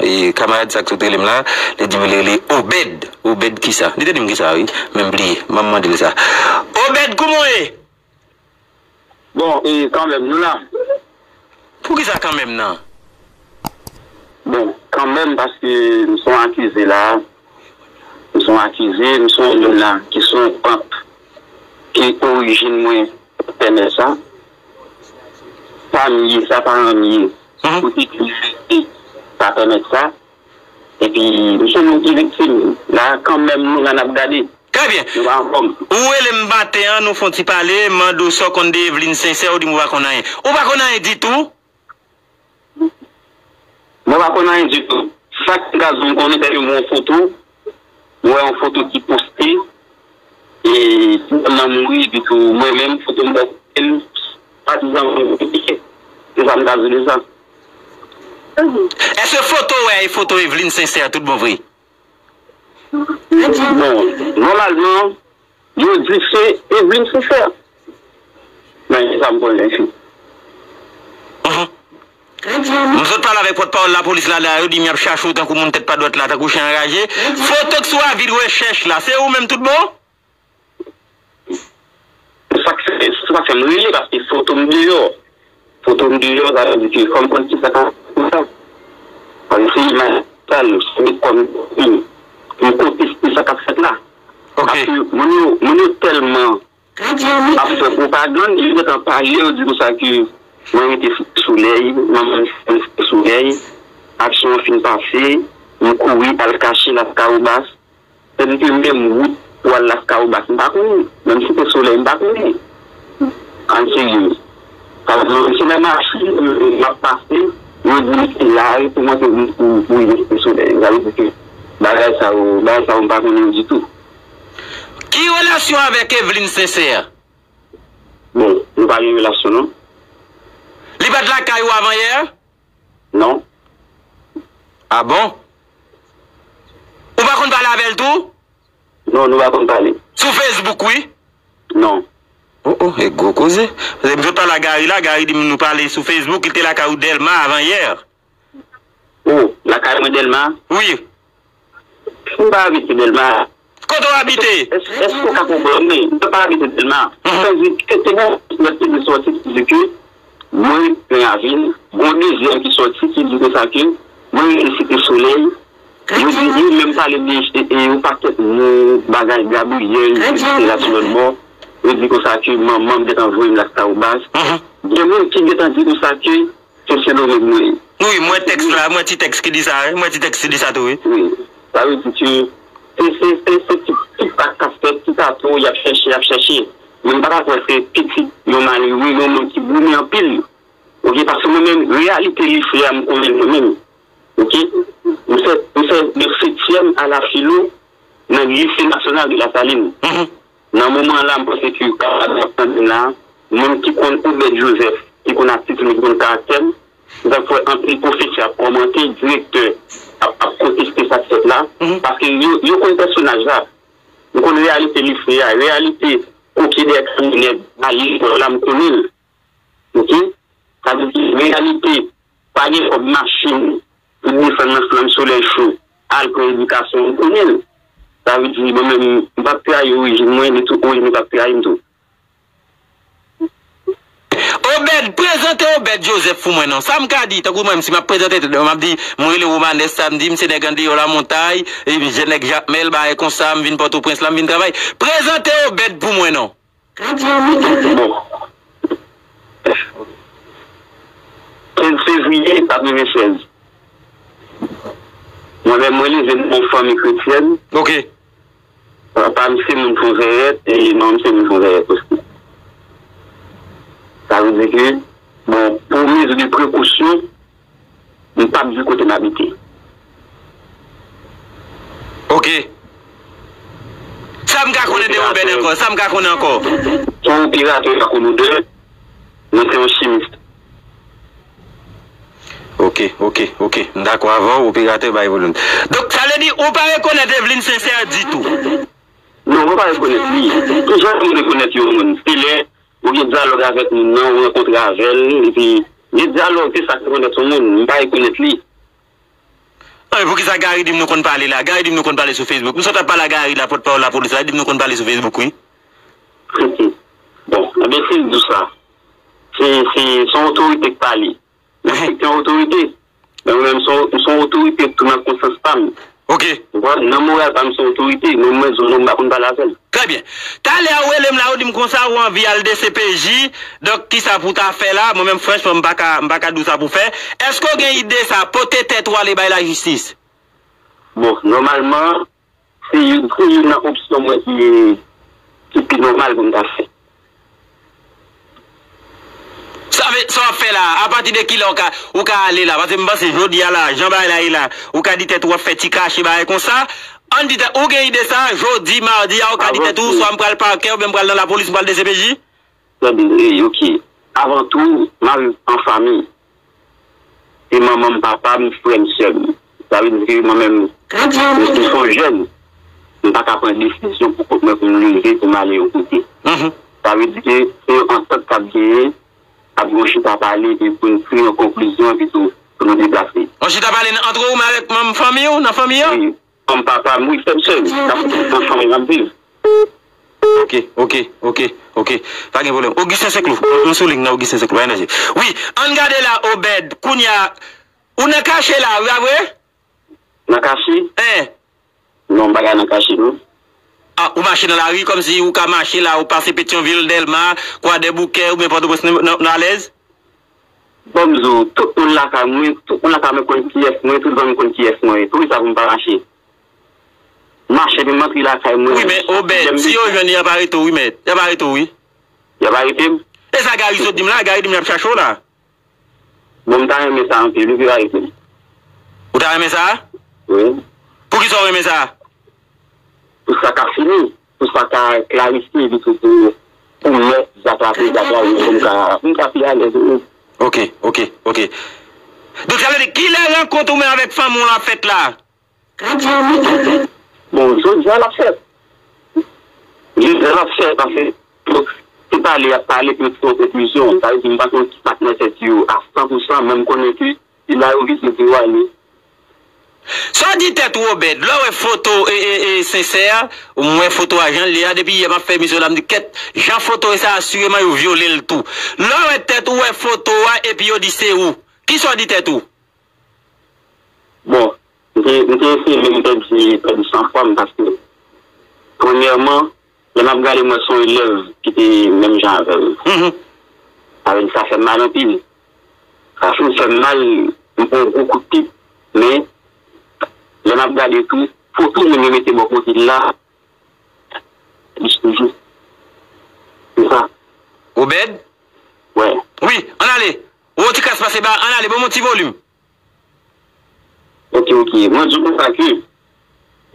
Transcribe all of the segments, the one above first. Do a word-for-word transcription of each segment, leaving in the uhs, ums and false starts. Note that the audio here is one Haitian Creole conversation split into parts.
E, kamarad sa k sot rele m la, li di m li rele Obed. Obed kisa? Li te di m kisa, wi. Men m bliye. M ap mande l sa. Obed, kouman w ye? Bon, e, kanmenm, nou la. Poukisa kanmenm nan? Bon, kanmenm, paske m se yon akize la. M se yon akize, m se yon moun la ki se yon pant, ke orijin mwen pèmèt sa. Pa m ye, sa paran m ye. Mhm. Pou te ki sa pèmèt sa. Epi, m se moun ki viktim. La, kanmenm, nou la n ap gade. Trè byen. Nou pa anfòm. Ou rele m maten an, nou fè yon ti pale, m mande w sa w konn de Evelyne Sincère, ou di m ou pa konn anyen. Ou pa konn anyen ditou? Mwen pa konn anyen ditou. Sa k ka di m konnen, se ke m wè yon foto, m wè yon foto ki poste, e, ti dam nan mouri, epi tou mwen menm, foto m poste, patizan mwen, se sa m ka di de sa. Èske foto w wè a, e foto Evelyne Sincère tout bon vre? Bon, nòmalman, yo di se Evelyne Sincère. Men, se sa m konnen. Mhm. M sot pale avèk pòtpawòl lapolis la, la, yo di m y ap chache w tankou moun tèt pa dwat la, tankou chen anraje. Foto k sou avi de rechèch la, se ou menm tout bon? Sa k fè, sa k fè m rele, paske foto m deyò. Foto m deyò, sa vle di ke fò m konn kisa k ap fèt la. Paske se imaj sal, se met kò m, m konteste sa k ap fèt la. Ok. Paske moun yo, moun yo tèlman ap fè pwopagann, yo gentan pale, yo di konsa ke mwen rete Site Solèy, manman m Site Solèy, aksyon an fin pase, m kouri al kache Laskawobas. Sèdike menm wout pou al Laskawobas, m pa konnen. Menm Site Solèy, m pa konnen. Ann serye. Sa vle di, se nan machin, m ap pase, yo di m se la, pou montre m pou, pou rive Site Solèy. Sa vle di ke bagay sa yo, bagay sa yo, m pa konnen yo ditou. Ki relasyon avèk Evelyne Sincère? Bon, nou pa gen relasyon, non. Li pa t lakay ou avan yè? Non. Ah bon? Ou pa konn pale avè l tou? Non, nou pa konn pale. Sou Facebook, wi? Non. Oh, oh, e gwo koze. Paske m sot pale a Gary la, Gary di m nou pale sou Facebook, li te lakay ou Dèlma avan yè. Oh, lakay mwen Dèlma? Wi. M pa abite Dèlma. Kote w abite? Èske, èske w ka konprann mwen? Mwen pa abite Dèlma. Mhm. Sa vle di ke te gen yon lòt ki te sòti ki di ke mwen rete nan ravin, gon dezyèm ki sòti ki di konsa ke mwen rete Site Solèy. Yo di, yo menm pale de, e, e, yon pakèt mo, bagay, Gabriyèl, etsetera sou lòt bò. Yo di konsa ke manman m gentan voye m Laskawobas. Mhm. Gen moun ki gentan di konsa ke se Sendomeng mwen ye. Wi, m wè tèks la, m wè ti tèks ki di sa, wi. M wè ti tèks ki di sa tou, wi. Wi. Sa vle di ke se, se, se, se ti, ti pa k ap fèt, ti tato, y ap chèche, y ap chèche. Men m pa ta kwè se pitit yon malere, yon moun ki goumen anpil. Oke, paske mwen menm, reyalite lise a, m konnen l mwen menm. Oke? M fè, m fè de setyèm a la filo nan Lycée National de la Saline. Mhm. Nan moman an la, m panse ke kamarad k ap tande m la, moun ki konn Obed Joseph, ki konn atitid mwen, ki konn karaktè m, m t ap wè anpil pwofesè ap kòmante, direktè ap, ap konteste sa k fèt la, mhm, paske yo, yo konn pèsonaj la. M konn reyalite lise a, reyalite koke dèyè kamyonèt, ba lekòl la, m konnen l. Oke? Sa vle di, reyalite, pa gen kòb machin pou desann nan flanm solèy cho, al pran edikasyon, m konnen l. Sa vle di, mwen menm, m p ap trayi orijin mwen, ni tou orijin mwen p ap trayi m tou. Obed, prezante Obed Joseph pou mwen non. Sa m ka di, tankou mwen, si m ap prezante tèt mwen, m ap di, mwen rele Romanes Samedi, m se nèg andeyò Lamontay, e jèn nèg Jakmèl, bagay konsa, m vin Pòtoprens la, m vin travay. Prezante Obed pou mwen non. Bon. Kenz fevriye katrevennsèz. Mwen menm, mwen leve nan yon fanmi kretyèn. Ok. Papa m se moun Fonzèrèt e manman m se moun Fonzèrèt osi. Sa vle di ke, bon, pou mezi de prekosyon, m p ap di kote m abite. Ok. Sa m ka konnen de Obed ankò? Sa m ka konnen ankò? Se yon operatè lakolodè, mwen se yon chimis. Ok, ok, ok. M dakò avè w, operatè bay volim. Donk, sa vle di, ou pa rekonèt Eveline Sincère ditou? Non, mwen pa rekonèt li. Kijan pou m rekonèt yon moun? Se lè ou gen dyalòg avèk moun nan, ou rankontre avè l, epi gen dyalòg, se sa k rekonèt yon moun. M pa rekonèt li. An, e poukisa Gary di m nou konn pale la? Gary di m nou konn pale sou Facebook. M sot ap pale a Gary la, pòtpawòl lapolis la, li di m nou konn pale sou Facebook, wi. Bon, enben, si l di w sa, se, se, se yon otorite k pale. Respekte yon otorite. Men mwen menm, se yon, se yon otorite tou nan konsyans pa m. Ok. Ou konprann? Nan moral pa m, se yon otorite. Men mwen, di w non, m pa konn pale avè l. Trè byen. Talè a, ou rele m la, ou di m konsa, ou anvi al D C P J. Donk, kisa pou w ta fè la? Mwen menm, franchman, m pa ka, m pa ka di w sa pou w fè. Èske w gen ide sa, pote tèt ou ale bay lajistis? Bon, nòmalman, se youn, se youn nan opsyon mwen ki, ki pi nòmal pou m ta fè. Sa vle, sa w ap fè la, apati de kilè w ka, ou ka ale la? Paske m panse jodi a la, jan bagay la ye la, ou ka di tèt ou w ap fè ti kache bagay konsa. Ann di tèt, ou gen ide sa, jodi, madi a, ou ka di tèt ou, swa m pral pakè, oubyen m pral nan lapolis, m pral D C P J? Tande, wi, ok. Avan tou, m ap viv an fanmi. Se manman m, papa m, frè m, sè m. Sa vle di ke mwen menm, mwen se yon jèn. M pa ka pran desizyon pou kont mwen pou m leve, pou m ale yon kote. Sa vle di ke se yon antant k ap genyen, ap gen yon chita pale, epi pou n tire yon konklizyon, epi tou, pou nou deplase. Yon chita pale nan, antre ou menm avèk manm fanmi w, nan fanmi an? Wi. Fanm papa m, wi, frè m, sè m. Nan fanmi m ap viv. Ok, ok, ok, ok. Pa gen pwoblèm. Augustin Seklou, m sou liy nan Augustin Seklou, pa gen danje. Wi, ann gade la, Obed, kounye a, ou nan kache la, wi, pa vre? Nan kache? Hein? Non, m pa ka nan kache, non. Ah, ou mache nan lari, kòmsi ou ka mache la, ou pase Petyonvil, Dèlma, Kwadèboukè, oubyen Pòtoprens, nan, nan, nan alèz? Bon, m di w, tout moun lakay mwen, tout moun lakay mwen konn kiyès mwen, tout zanmi m konn kiyès mwen ye. Poukisa pou m pa mache? Mache epi m antre lakay mwen. Wi, men Obed, si yo jwenn li, y ap arete w, wi, mèt. Y ap arete w, wi. Y ap arete m? E sa Gary sot di m la, Gary di m y ap chache w la. Bon, m ta renmen sa anpil, wi, pou yo arete m. Ou ta renmen sa? Wi. Poukisa w renmen sa? Pou sa ka fini, pou sa ka klarifye, epi tou pou, pou lè zak la, pou zak la, pou m ka, pou m ka pi alèz, wi. Ok, ok, ok. Donk, sa vle di, kilè rankont ou menm avèk fanmi w la fèt la? Bon, jodi a l ap fèt. Jodi a l ap fèt, paske se pale y ap pale, epi yo tire yon konklizyon. Sa vle di, m pa konn ki sa k nan tèt yo a san pou san, men m konnen ke se la yo vin soti yo ale. Sa w di tèt ou, Obed, lè w wè foto, e, e, e, Sensè, m wè foto a jan l ye a, depi yè m ap fè emisyon la, m di, kèt, jan foto e sa, asireman yo vyole l tou. Lè w wè tèt ou, wè foto a, epi yo di se ou. Kisa w di tèt ou? Bon, m te, m te eseye menm pèdi, pèdi sanfwa m, paske, premyèman, lè m ap gade, m wè se yon elèv ki te menm jan avè m. Mhm. Sa vle di sa fè m mal anpil. Sa fin fè m mal, m pran yon gwo kout pip, men lè m ap gade tou, foto moun yo mete bò kote l la, li toujou. Se sa. Obed? Wè. Wi, ann ale. Ou ti kras pase ba, ann ale, ban m yon ti volim. Ok, ok. Mwen di w konsa ke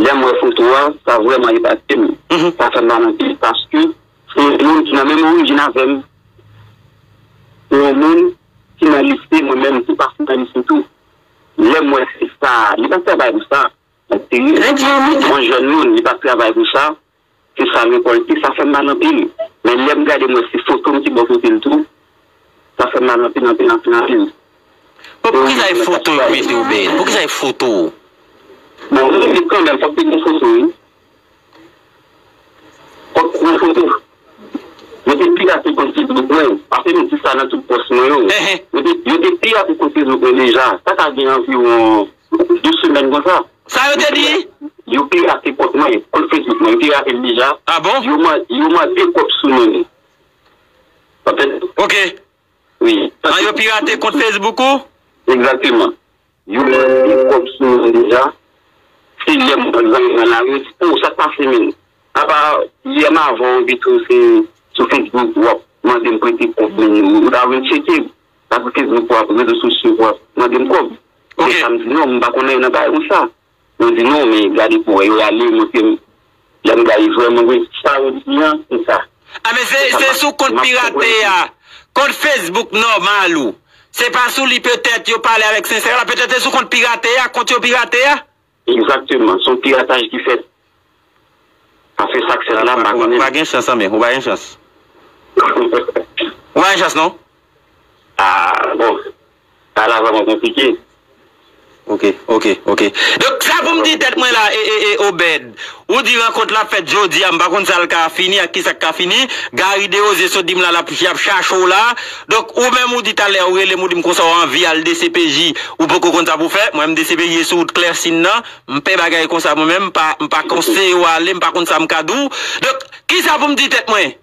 lè m wè foto a, sa vrèman epate m. Mhm. Sa fè m mal anpil paske se yon moun ki nan menm orijin avè m. Se yon moun ki nan lise, mwen menm ki pase nan lise tou. Lè m wè se sa, li pa travay pou sa. Trè byen, wi. Yon jèn moun, li pa travay pou sa. Se sa l rekòlte, sa fè m mal anpil. Men lè m gade, m wè se foto m ki bò kote l tou. Sa fè m mal anpil, anpil, anpil, anpil. Bon, poukisa e foto yo mete w, Ben? Poukisa e foto? Bon, mwen di kanmenm, fòk te gen foto, wi. Fòk te gen foto. Yo te pirate kont Facebook mwen. Paske m di sa nan tout pòs mwen yo. Ehe. Yo te, yo te pirate kont Facebook mwen deja. Sa ka gen anviwon de semèn konsa. Sa yo te di? Yo pirate kont mwen, kont Facebook mwen, yo pirate l deja. Ah bon? Yo man-, yo mande kòb sou mwen. Konprann? Ok. Wi. An, yo pirate kont Facebook ou? Egzakteman. Yo mande kòb sou mwen deja. Se lè m wè zanmi nan lari, yo di, "Oh, sa k pase, menm?" Apa, yè m avan w, epi tou, se sou Facebook w ap mande m prete kòb, menm ou ta vin tcheke m. Sa sou Facebook w ap, rezo sosyo w ap mande m kòb. Ok. Men sa m di, "Non, m pa konn anyen nan bagay konsa." Yo di, "Non, men gade pou wè." Yo rale, montre m. Lè m gade vrèman, wi, sa yo di an, se sa. Ah, men se, se sou kont pirate a, kont Facebook nòmal ou. Se pa sou li petèt yo pale avèk Sensè la, petèt se sou kont pirate a, kont yo pirate a. Egzakteman, se yon pirataj ki fèt. Paske sa k fèt la, m pa konnen. Ou pa gen chans, anben, ou pa gen chans. Ou pa gen chans, non? Ah, bon. Sa la vrèman konplike. Ok, ok, ok. Donk, sa pou m di tèt mwen la, e, e, e, Obed. Ou di rankont la fèt jodi a, m pa konn sa l ka fini ak kisa k ka fini. Gary Desrosiers sot di m la, l ap, y ap chache w la. Donk, ou menm ou di talè, ou rele m, ou di m konsa w anvi al D C P J, ou poko konn sa pou fè. Mwen menm D C P J se sou wout Klèsin nan. M pè bagay konsa mwen menm, m pa, m pa konseye w ale, m pa konn sa m ka di w. Donk, kisa pou m di tèt mwen?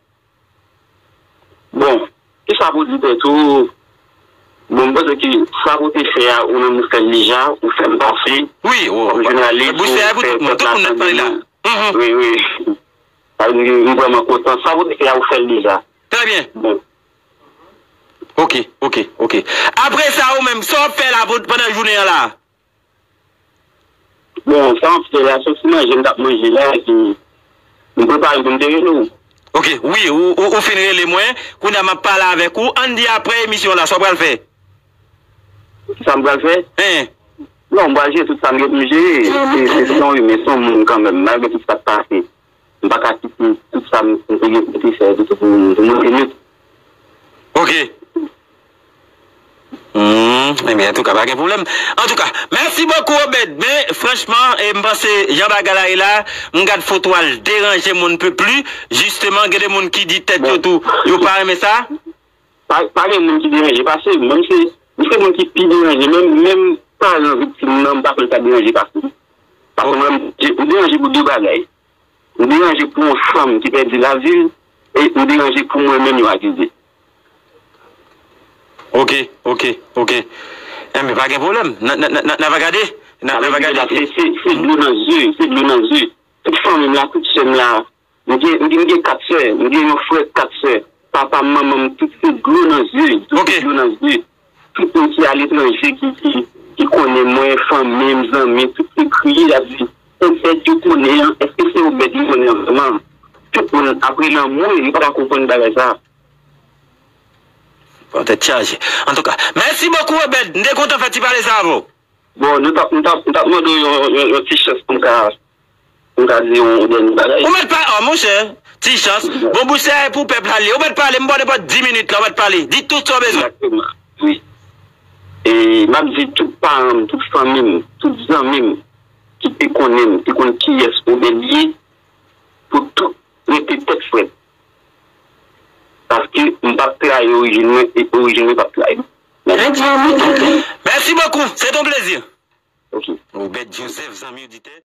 Bon, kisa pou di tèt ou? Bon, m panse ke sa pou te fè a, ou menm ou fè l deja, ou fè l pase. Wi, ou, kòm jounalis, ou fè pèp la tande nou. Wi, wi. Sa vle di ke m vrèman kontan. Sa pou te fè a, ou fè l deja. Trè byen. Bon. Ok, ok, ok. Apre sa, ou menm, sa w ap fè la pou, pandan jounen an la? Bon, sa m ap fè la, se ti manje m t ap manje la, epi m prepare pou m te rele w. Ok, wi, ou, ou, ou fin rele mwen, kounye a m ap pale avèk ou, ann di apre emisyon la, sa w pral fè? Sa m pral fè? Hein? Non, m pral jere tout sa m gen pou m jere. Se, se, se yon imen, se yon moun kanmenm, malgre tout sa k pase. M pa ka kite tout sa m, m te gen pou te fè, pou, pou, pou monte met. Ok. Hmm, ebyen, antouka, pa gen pwoblèm. Antouka, mèsi bokou, Obed. Men, franchman, e, m panse, jan bagay la ye la, m gad foto a, l deranje m on ne peut plus. Jisteman, gen de moun ki di tèt yo tou, yo pa renmen sa. Pa, pa gen moun ki deranje pase m. Menm se, m se moun ki pi deranje. Menm, menm paran viktim nan, m pa kwè l ka deranje pase m. Paske mwen, m, m deranje pou de bagay. M deranje pou yon fanm ki pèdi lavi l, e m deranje pou mwen menm yo akize. Ok, ok, ok. Enben, pa gen pwoblèm. N a, n a, n a, n a, n a va gade. N a, n a va gade. Se, se, se dlo nan zye, se dlo nan zye. Tout fanmi m la, tout sè m la, m gen, m gen, m gen kat sè, m gen yon frè kat sè. Papa m, manman m, tout se dlo nan zye, tout se dlo nan zye. Tout moun ki aletranje, ki, ki, ki konnen mwen, fanmi m, zanmi m, tout se kriye, y ap di, Obed yo konnen an, èske se Obed yo konnen an vrèman? Tout moun ap rele anmwe, yo pa ka konprann bagay sa. Bon, tèt chaje. Antouka, mèsi bokou, Obed. M te kontan fè ti pale sa avè w. Bon, nou t ap, nou t ap, nou t ap mande w yon, yon, yon ti chans pou m ka, pou m ka di yon dènye bagay. Ou mèt pa, oh, monchè, ti chans. Bon, bouch serè pou pèp la li ye. Ou mèt pale, m ba w nenpòt dis minit la, ou mèt pale. Di tout sa w bezwen. Egzakteman, wi. E m ap di tout paran m, tout fanmi m, tout zanmi m ki te konnen m, te konn kiyès Obed ye, pou tout rete tèt frèt. Paske m p ap trayi orijin mwen e orijin mwen p ap trayi m. Mèsi. Mèsi bokou. Se te yon plezi. Ok. Obed Joseph, zanmi oditè.